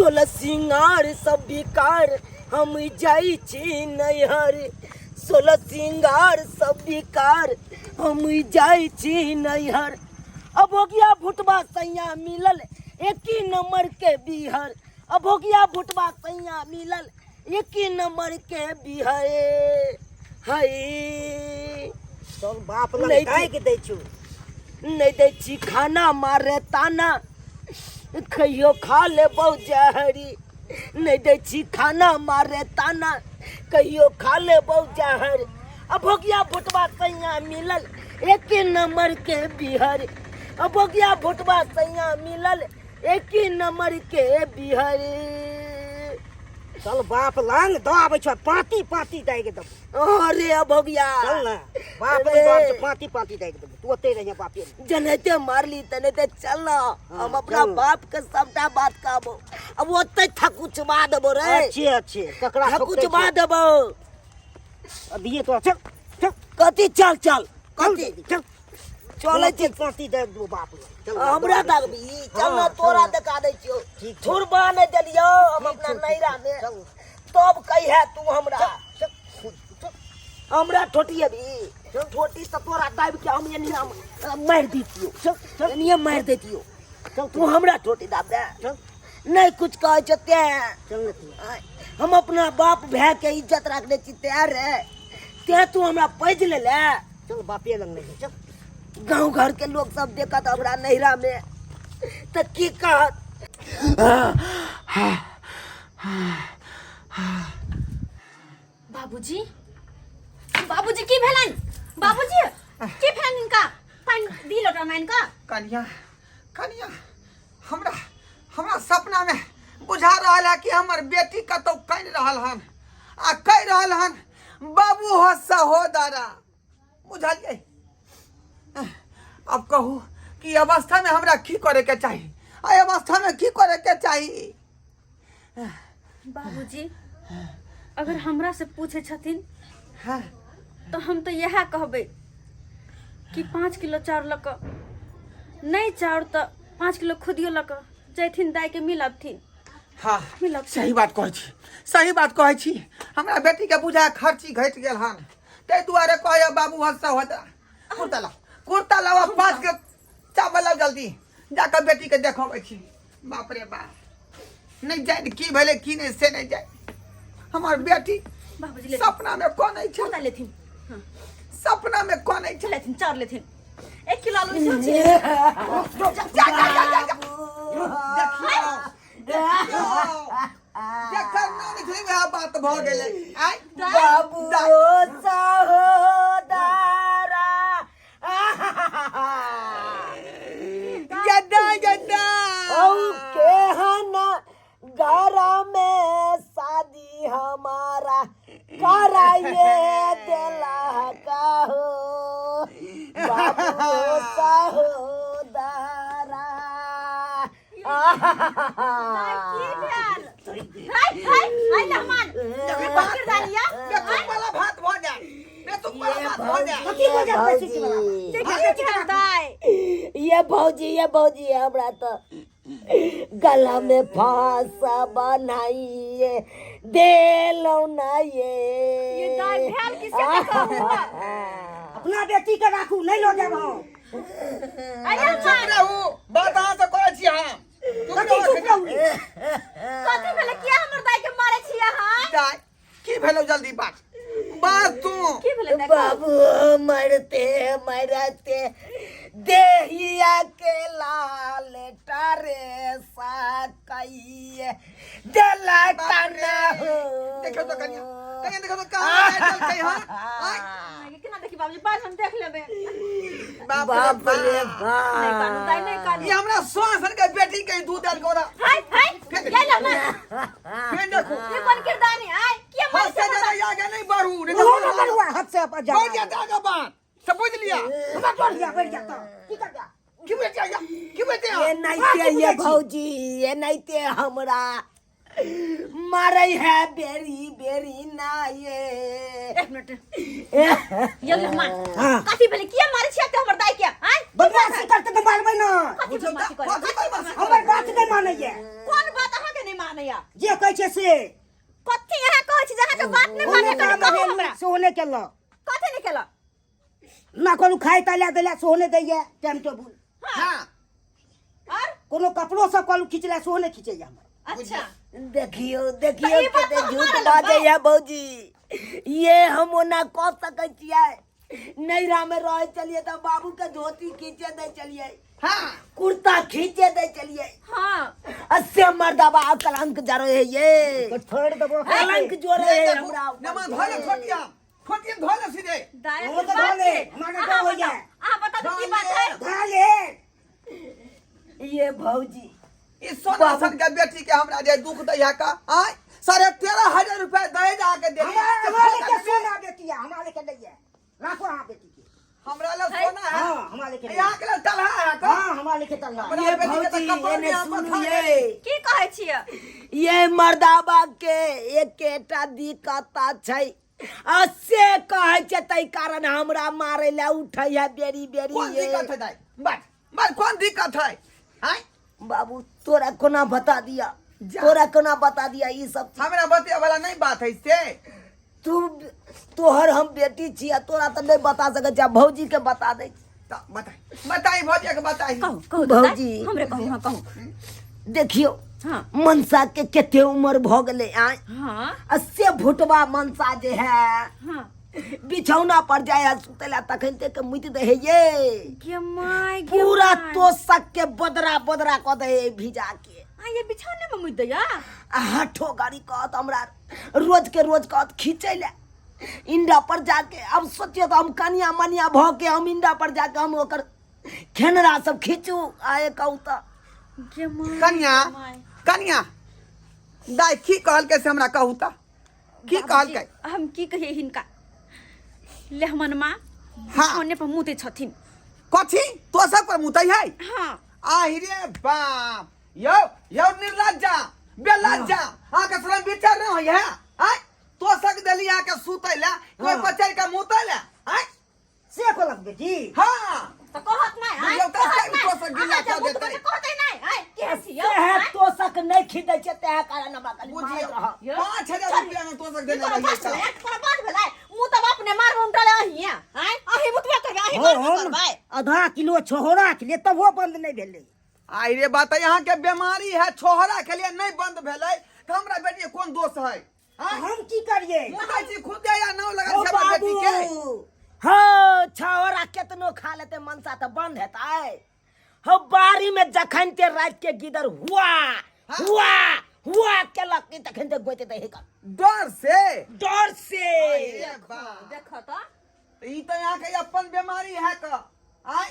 सोलह सिंगार सब बेकार हम जाइ छी नैहर सोलह सिंगार सब बेकार हम जाइ छी नैहर अभोगिया भुटबा सैया मिलल एक ही नंबर के बिहर अभोगिया भुटबा सैया मिलल एक ही नंबर के बिहर हई चल बाप लग नहीं दागि दै छौ नहीं दै छी खाना मारे ताना कहियो खा लेबौ जहरी नहीं दै छी खाना मारे ताना कहियो खा लेबौ जहर अभोगिया भुटबा सैया मिलल एक नंबर के बिहर अभोगिया भुटबा सैया मिलल एक नंबर के बिहर चल बाप लंग दऽ आबै छौ पाँती पाँती दागि देबौ अरे अभोगिया चल ने बाप अरे। लग दऽ आबै छौ पाँती पाँती दागि देबौ तू ओतै रहिहे बापे लग। जनाइते मारली तनाइते चल ना हम अपना चल। बाप के सबटा बात कहबो अब ओते थकुचबा देबो रे अच्छे अच्छे ककरा ठोकतै थकुचबा छौ? देबो अभिये तोरा चल चल कथी चल चल चल कथी चल चलै छी पाँती दागि देबौ बाप लग चल हमरा दागबी चल ना हाँ, तोरा चल। देखा दै छियौ ठीक छै। थुरबा नहि देलियौ हम ठीक अपना छौ, ठीक नैरा छौ, मे चल। तब कहिहे तू हमरा चल चल हमरा ठोटिएबी ठोटी से तोरा दाबि के हम एनी हम मारि दितियौ चल चल एनिये मारि दितियौ चल तू हमरा ठोटी दाब दे चल नहि कुछ कहै छौ तें चल ने तू आँय, हम अपना बाप भाय के इज्जत राखने छी तैं रे तें तू हमरा पैज ले ले चल बापे लग नहीं चल गाँव घर के लोग सब देखत हमरा नैहरा में तऽ की कहत बाबूजी बाबूजी की भेलनि बाबूजी की भेलनि हिनका पानि दी लोटा मानि कऽ कनिया कनिया हमरा हमरा सपना में बुझा रहल है कि हमर बेटी कतौ कानि रहल हन आ कहि रहल हन बाबू हो सहोदरा बुझलियै अब कहू कि अवस्था में हमरा की करे के चाही आ अवस्था में की करे के चाही बाबूजी अगर हमरा से पूछे छथिन हाँ तो हम तो इएह कहबै कि 5 किलो चाउर लऽ कऽ नहि चाउर तऽ 5 किलो खुदियो लऽ कऽ जैथिन दाइके मिलबथिन हाँ मिलबथिन सही बात कहै छी सही बात कहै छी हमरा बेटीके बुझा खर्ची घटि गेल हन ताहि दुआरे कहैया बाबू हंसा होता कुर्ता लाओ कुर्ता लाओ 5 किलो चावल लाओ जल्दी जाकऽ बेटीके देखबै छी बाप रे बाप नहि जानि की भेलै की नहि से नहि जानि हमर बेटी बाबूजी लेथिन सपना में कनै छै कुर्ता लेथिन हाँ सपना में कनै छै लेथिन चाउर लेथिन 1 किलो आलू सेहो छै जा जा जा जा जा देखियौ देखियौ जकर नाम छै वएह बात भऽ गेलै आइ बाबू सहोदरा गद्दा गद्दा औ केहन घर में शादी हमारा कराइए देला कहो बाबू सहोदरा की भेल हाय हाय हाय लहमान किरदानिया बेसुक वाला भात भऽ जाय बेसुक वाला भात भऽ जाय कथी भऽ जायत बेसुक वाला की भेल दाइ ये भौजी ये भौजी हमरा तो गला में फांसा बनाइए देलौ ना ये ये दाइ भेल कि से तऽ कहू अपना बेटी के राखू नहीं लो जाब हम अरे चुप रहू बात अहाँ से कहै छी हम चुप कथी रहू चुप रहू रे? कथी भेलै किया हमर दाइ के मारै छी अहाँ दाइ की भेलौ जल्दी बात बात तू की भेलै दाइ बाबू मरते मरते देहिया के लाल टारे सा कहिए देला तना हो देखियौ तो कनिया कनिया देखियौ तो कहाँ जाइ चलकै हँ आँय? केना देखी बाबूजी बाद हम देख लेबै बाप रे बाप रे बाप नहि कानू बाप दाइ नहि कानू ई हमरा श्वासन के बेटी के दूध देल गोरा हाय हाय ये लहमान फेर देखू ये कोन किरदानी आय किया मारै हद से छी ज्यादा आगे नहीं बढ़ू नहीं ओहो तो न बरुआ हद से अपन जा बढ़ जाता आगे बात सब बुझ लिया हमरा बढ़ जा बढ़ जा तो की कर जा की बुझ जाइए की बुझ ये जाइए नैते ये भौजी ये नैते हमरा मारै है बेरी बेरी ना ये एक मिनट ये लहमान हाँ। कथी भेलै किया मारै छी एते हमर दाइ के आय बदमाशी करते तो मारबै ना कथी बदमाशी करै कथी बदमाशी हमर बात नहीं मानैया कोन बात अहाँ के नहीं मानैया। जे कहै छै से। कथी अहाँ कहै छी जे अहाँके बात नहि मानैया? कनि कहू हमरा। सेहो नहि केलक। कथी नहि केलक? ना कोनो खाइ ताइ लए देला सेहो नहि दैया टाइम टेबुल। हाँ। और कोनो कपड़ो सब कहलहुँ खींच लै सेहो नहि खींचैया हमर। अच्छा। देखियो देखियो तऽ ई बात कते तऽ झूठ हमरा लग बाजैया भौजी। ये हम ओना कऽ सकै छियै? नैहरा में रहे चलिए तऽ बाबू के धोती खींचे दे चलिए। हाँ। कुर्ता खींचे दे चलिए। हाँ। अस्से मर्दाबा कलंक जरे है ये। छोड़ देबो। कलंक जोड़े है हमरा। नमा धोले छोटिया छोटिया धोले सीधे। दाया वो के तो बात धोले, के। हमारे अहाँ तो हो बताओ, गया। अहाँ बताओ की बात है? धोले। ये भौजी ई सोना सन के बेटी के हमरा जे दुख दैया का आय 13,500 रुपया दहेज आके दे। हमरा लेके सोना बेटी है, हमरा लेके नहीं है। राखो अहाँ बेटी के। हमरा ले सोना है। हाँ, हमरा लेके नहीं है। यहाँ के लिए तलहा है का? हाँ, हमरा लेके तलहा। हमरा ये बेटी के भौजी, तो कपड़ा एने में आपस सुनू खा ये। गेली। की कहै छियै? ये मर्दाबा के एकेटा दिक्कत छै आ से कहै छै तै कारण हमरा मारै लए उठै है बेरी बेरी। कोन ये। दिक्कत है दाई? बात बात कोन दिक्कत है? आय बाबू तोरा कोना बता दिया? जा। तोरा कोना बता दिया ई सब चीज? हमरा बतिया वाला नहीं बात है से। तू तोहर हम बेटी छियै, तोरा तऽ नहीं बता सकै छियै, भौजी के बता दै छी। त बताई बताई भौजी के बताई। कहू कहू भौजी। दाइ, हमरे कहू। हाँ कहू। देखियो। हाँ। मनसा के कते उम्र भऽ गेलै आय? हाँ। आ से भुटबा मनसा जे है हाँ बिछौना पर जाय है सुतै ला तखन ते के मुति दे है ये। गे my गे पूरा my. तोसक के बदरा बदरा कऽ दे है भिजा के। आ ये बिछौने में मुति दैया? आ हठो गाड़ी कहत हमरा रोज के रोज कहत खींचै ले इंडा पर जाके। अब सोचियो तो हम कनिया मनिया भऽ के हम इंडा पर जाके हम ओकर खेनरा सब खींचू आए कहू तऽ। गे my कनिया गे my. कनिया दाई की कहलकै से हमरा कहू तऽ की बाबूजी, कहलकै? हम की कहिए हिनका, लेहमनमा हाँ। बिछौने पर मुते छथिन। कथी तो सब पर मुतै है? हाँ। आहि रे बाप, यौ यौ निर्लज्जा बेलज्जा, अहाँके शरम विचार नहि होइए? आँय तो सक देली अहाँके सुतै लए, कोइ हाँ। पर चढ़ि कऽ मुतै लए? आँय से कहलक बेटी? हाँ। तऽ कहत नहि, आँय? बुझियौ तऽ कहत सही नहि। तोसक गिला अहाँ जे कऽ मुतबै देतै। तऽ कहतै नहि, आँय? केहन छी यौ, तेहे आँय? तोसक नहि खींचै छै तेहे कारण हमरा कनि बुझियौ मारैत रहऽ। यौ। 5,000 रुपया में तोसक ई देने कोनो रहियै बात तऽ। भेलै? कोनो बात भेलै? मुँह तऽ अपने मारबो उनटल अहीँ, आँय? अहीँ मुतबे करबै, अहीँ मारबो हम करबै। आधा किलो छोहरा खेलियै तबो बंद नहि भेलै। आई रे बात, यहाँ के बीमारी है छोहरा के लिए नहीं बंद भेलै तऽ हमरा बेटी के कोन दोष है? आँय? हम की करियै? मुतै छी खुदे या नाव लगा ओ छै हमरा बेटी के? बाबू हो छौरा केतनो खा लेते मनसा तऽ बंद हेतै। हो बाड़ी में जखन ते रात के गिदर हुआ हुआ हुआ केलक कि तखन ते गोइते दे हेकर डर से। डर से। आई रे बाप। देखो तऽ। ई तऽ यहाँ के अपन बीमारी है का। आय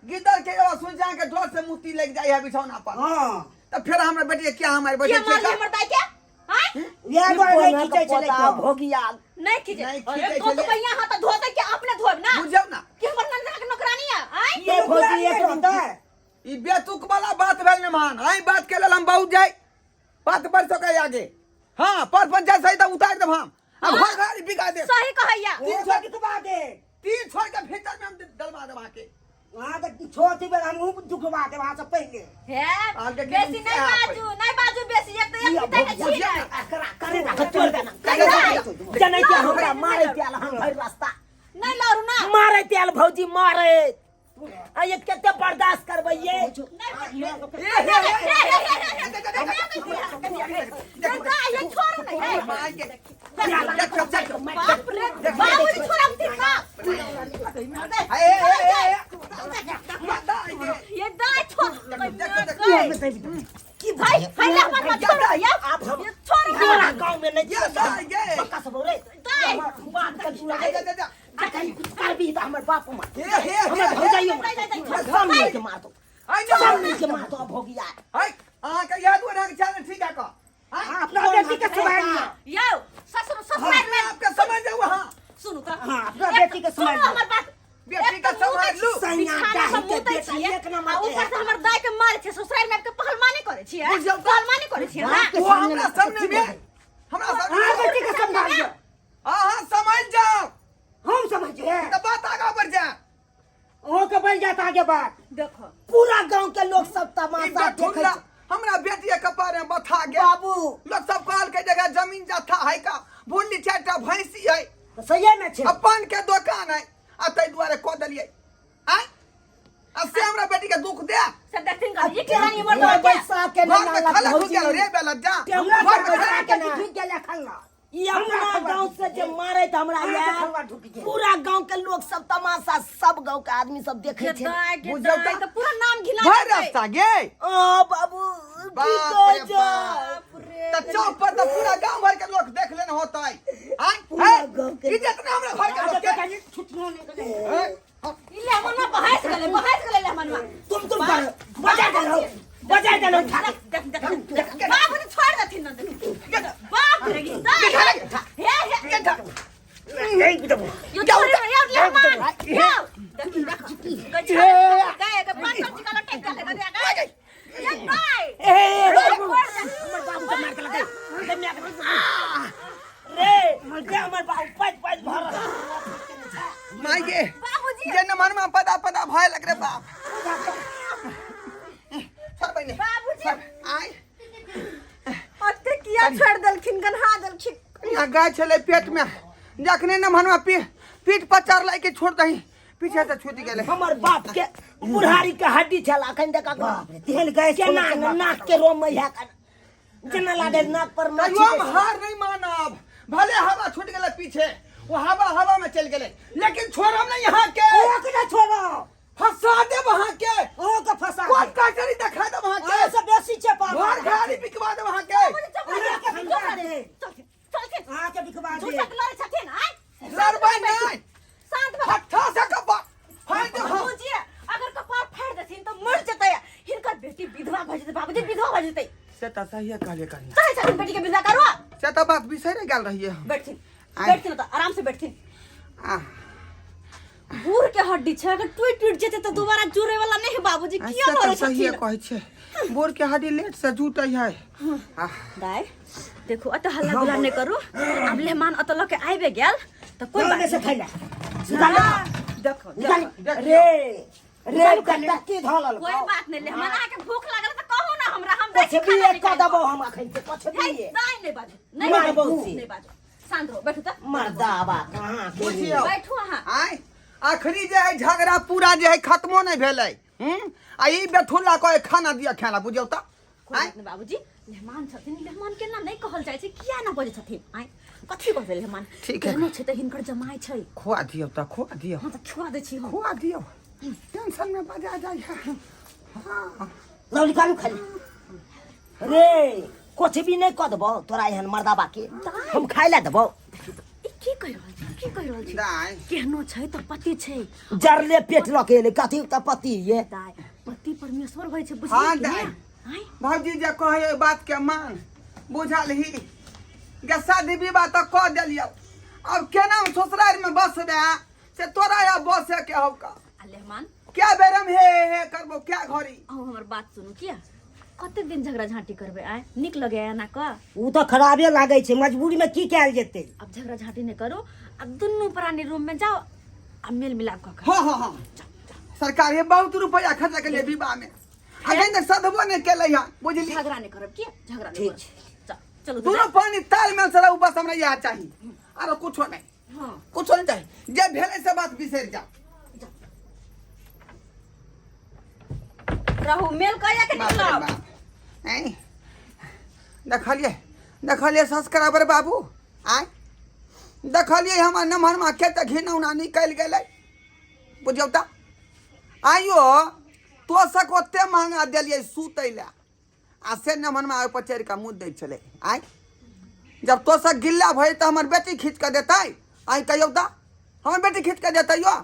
गिदर के आवाज सुन जा के डर से मुती लग जाय है बिछौना पर। हाँ। तऽ फेर हमरा बेटी के क्या हमारे किया बैठे मारली छियै? हमर दाई के? आँय? इएह दुआरे नहि खींचै छलै पोता तऽ। भोगिया नहि खींचै। नहि अरे खींचै तो छलै। तो भैया हाथ धोतै के अपने धोब ना? बुझियौ ना। कि हमर ननदा के नौकरानी है, आँय? ये भौजी एक दिन रहतै। ई बेतुक वाला बात भेल मेहमान। आई बात के लेल हम बहुत जाय बात बढ़ सकै आगे। हाँ पर पंचायत सही तऽ उतारि देब हम आ घर घर बिका देब। सही कहैया। ओ सब बिकवा दे। 3 छोड़ के भीतर में हम डलवा देब अहाँके। वहाँ तऽ छोटी बेर हमहूँ दुखवा देब अहाँ से पहिले। हे, आगे बेसी की नहि बाजू, नहि बाजू बेसी, एक तऽ एक पिता के छी नहि। एकरा करे ना तोड़ देना। नहि, नहि। जनै के हमरा मारै त्याल हम भरि रास्ता। नहि लड़ू ना। मारै त्याल भौजी मारै। आ ये कते बर्दाश्त करबै ये? नहि ए, हे, हे, हे, दाई, ये छोड़ू नहि, हे। माय के। देखो, देखो। बाप रे, बाबूजी छोड़ब का? ए, ए, ए, ए, दाइ के। ये दाई छोड़। देखो, देखो। की हाय, हाय, ले हमर मत छोड़ो, ये। आब हम ये छोड़ू ना। तोरा गाँव में नहीं ये दाइ गे। पक्का सब रे। दाइ। बात कर तू जा, जा, जा, जा। कहीं कुछ करबी तऽ हमर बाप मार। हे, हे, हमर हे, भौजाइयो हे, मार। हे, हे, सब मिल के मार दो। आइ जा। सब मिल के मार दो भोगिया। आइ, अहाँके याद हुए अहाँके चाल ठीक है का? आइ, हाँ, अपना बेटी के सम्हारि लिअ। यौ, ससुर ससुराल अपने में आपके समझ जाउ अहाँ। सुनू तऽ। हाँ, अपना बेटी के सुनू सम्हारि लिअ। हमर बात। बेटी के सम्हारि लू। सैया बिछाना डाही पर के मुतै बेटा छियै, एक नंबर आ के ऊपर है। से हमर दाई के मारै छियै, ससुराल में आबि के पहलवानी करै छियै, बुझियौ तऽ। पहलवानी करै छियै ना। बाप के ओ सामने हमरा सामने में, हमरा सामने अहाँ में। बेटी के सम्हारि लिअ। अहाँ समझ जाउ। हम समझिए। तऽ बात आगाँ बढ़ि जाय। अहाँके बढ़ि जायत आगे बात। देखो पूरा गांव के लोग सब ई तमाशा देखै बेठुल्ला छै। हमरा बेटी के कपार में बथा गेल। बाबू लोग सब कहलकै जगह जमीन जथा है का भुल्ली चारिटा भैंसी है तऽ सहिए मे छै। अपन के दोकान है आ ताहि दुआरे कऽ देलियै आय आ से हमरा बेटी के दुख दे। से देखथिन गन, ई केहन ई मर्द हमर के? बैसा के घर नहि में लालक खलक भौजी। घुस गेल रे बेलज्जा। टेम्पू घर में पर खलक बैसा के ढुकि ना। गेल एखन ना। ई अपना गांव से जे मारैत हमरा अहाँके यार खलवा ढुकि गेल। पूरा गांव के लोग सब तमाशा सब गांव के आदमी सब देखे के छै। दाय के बुझल दाय तऽ- तऽ पूरा नाम घिना भरि देतै। रास्ता गे। ओ बाबू की बाप कहै रे छै? बाप। बाप रे। तऽ चौक पर तऽ पूरा गांव भर के लोग देख लेने होतै। आय पूरा हे, गांव के- इज्जत ना हमरा घर के लोग के। कनि छुटनो नहि गेलै। हे, हाँ, ई लेहमनवा बहस गेलै, बहस गेलै लेहमनवा। तुम तुम कर बजा देलो बजा देलो। देख देख देख, बाबूजी छोड़ देथिन न, देख बाप रे ई दाय। हे हे यो छोड़ रे यो लेहमन यो देख देख गई गए के पांच सौ चिकन लटक गेलै गए गए ये दाय। ए छोड़ बाबू दे। हमर बाबू के मार के लगे रे रे हमर बाबू पैच पैच भर माय गे बाबूजी। जे न मन में पदा पदा भय लग रे बाप। सर बहिनी। बाबूजी। सर, आय ओते किया छोड़ देलखिन गन्हा देलखिन? यहाँ गाय छलै पेट में जखने न मनवा पी पीठ पर चढ़ के छोड़ दही पीछे से छूट गेलै। हमर बाप के बुढ़ारी के हड्डी छल अखन देख। बाप रे, तेहन गैस केना छलै। नाक के रोम में है जेना लागे नाक पर माछी तैयो हम बैसल। हार नहीं मानब, भले हवा छूट गेलै पीछे वो हवा हवा में चल गेलै लेकिन छोड़ब नहीं यहाँ के। ओ के ना छोड़ो। फंसा देब वहाँ के। ओ के फंसा कोर्ट दे। कचहरी देखा देब वहाँ के। ओ से बेसी छै पाप। घर घाड़ी बिकवा देब वहाँ के। अहाँ के बिकवा दे। चलथिन। अहाँ के बिकवा दे। झूठक लड़ै छथिन आय। लड़बै नहीं। शांत भऽ हट्ठा से कप्पा फाड़ि देब हम। बाबूजी अगर कपार फाड़ि देथिन तऽ मर जेतै हिनकर बेटी, विधवा भऽ जेतै बाबूजी, विधवा भऽ जेतै। से तऽ सहिए कहलियै कनिया। चाहै छथिन बेटी के विधवा करू। से तऽ बात बिसरि गेल रहियै हम। बैठथिन। आय। बैठथिन तऽ आराम से बैठथिन। आ बूढ़ के हड्डी छै, अगर टूटि टूटि जेतै तऽ दोबारा जुड़े वाला नहि है बाबूजी। किया से लड़ै तऽ सहिए छथिन? कहै छै बोर के हड्डी लेट से जुटै है। आ दाय देखू अत हल्ला गुल्ला नहि करू, आब मेहमान अत लऽ के आबि गेल तऽ कोई बात गाँव में से नहि। खैला। देखो निकाल। देखो। रे रे कटकी धलल। कोई बात नहीं, मेहमान अहाँके भूख लागल तऽ कहू ना हमरा, हम दै छी पछबी खाना कऽ निकालि देबौ हम अखन से कऽ। पछबी। हे, दाय नहि बाजू, नहि मार बाजू, बौसी। नहि बाजू, शांत रहो, बैठू तऽ। मर्दाबा कहाँ के? बुझियौ। बैठू अहाँ। आय आखिरी जे है झगड़ा पूरा जे है खत्मो नहीं भेलै। आ ई बेथुल्ला कहे खाना दिया खाना बुझियौ तऽ। कोई बात नहीं बाबूजी, मेहमान छथिन, मेहमान के ना नहीं कहल जाइ छै, किया ना बजै छथिन? आय कथी बजै मेहमान? ठीक है। केहनो छै तऽ हिनकर जमाइ छै। खुआ दियौ तऽ खुआ दियौ। हाँ तऽ खुआ दै छी हम। खुआ दियौ, टेंशन में बजा जाइ है। हाँ लाउ निकालू खाली रे कुछ भी नहीं कऽ देबौ तोरा एहन मर्दाबा के हम खाय ला देबौ। ई की कहि रहल छी, की कहि रहल छी? दाय केहनो छै तऽ पति छै। जरले पेट लऽ के एलै कथी तऽ पति ये। दाय पति परमेश्वर होइ छै। हाँ, बुझलियै कि दाय। नहि? आँय भौजी जे कहै ओहि बात के मान बुझल ही गे शादी विवाह तऽ कऽ देलियौ, अब केना हम ससुरारि में बसबे से तोरा या बसे के हौ का। आ लेहमान क्या बेर हम हे हे हे करबो क्या घड़ी। अहूँ हमर बात सुनू, किया कतेक दिन झगड़ा झाँटी करबै? आय नीक लगैया एना कऽ? ओ तऽ खराबे लागै छै, मजबूरी में की कयल जेतै? आब झगड़ा झाँटी नहि करू, आब दुनू प्राणी रूम में जाओ आ मेल मिलाप कऽ कऽ। हाँ हाँ हाँ सरकार ये बहुत रुपया खर्चा के लिए विवाह में अखन तक सधबो नहीं केलै हन बुझली। झगड़ा नहि करब, किया झगड़ा नहि ठीक करब? चल चलू तऽ दोनों जाउ। पानी तालमेल से रहू बस, हमरा इएह चाही आरो कुछो नहीं। हाँ कुछो नहीं चाही, जे भेलै से बात बिसरि जाओ। रहू मेल कहिया के बाप रे निकलब? बाप। ऐं, देखलियै देखलियै सब्सक्राइबर बाबू आय देखलियै हमर नमहर माँ के तऽ घिनौना निकलि गेलै बुझियौ तऽ। आइयो तोसक ओते महंगा देलियै सुतै लए आ से नमहर माँ ओहिपर चढ़ि कऽ मुँह दै छलै। आँय जब तोसक गिल्ला भऽ जेतै हमर बेटी खींच कऽ देतै? आँय कहियौ तऽ हमर बेटी खींच कऽ देतै यौ?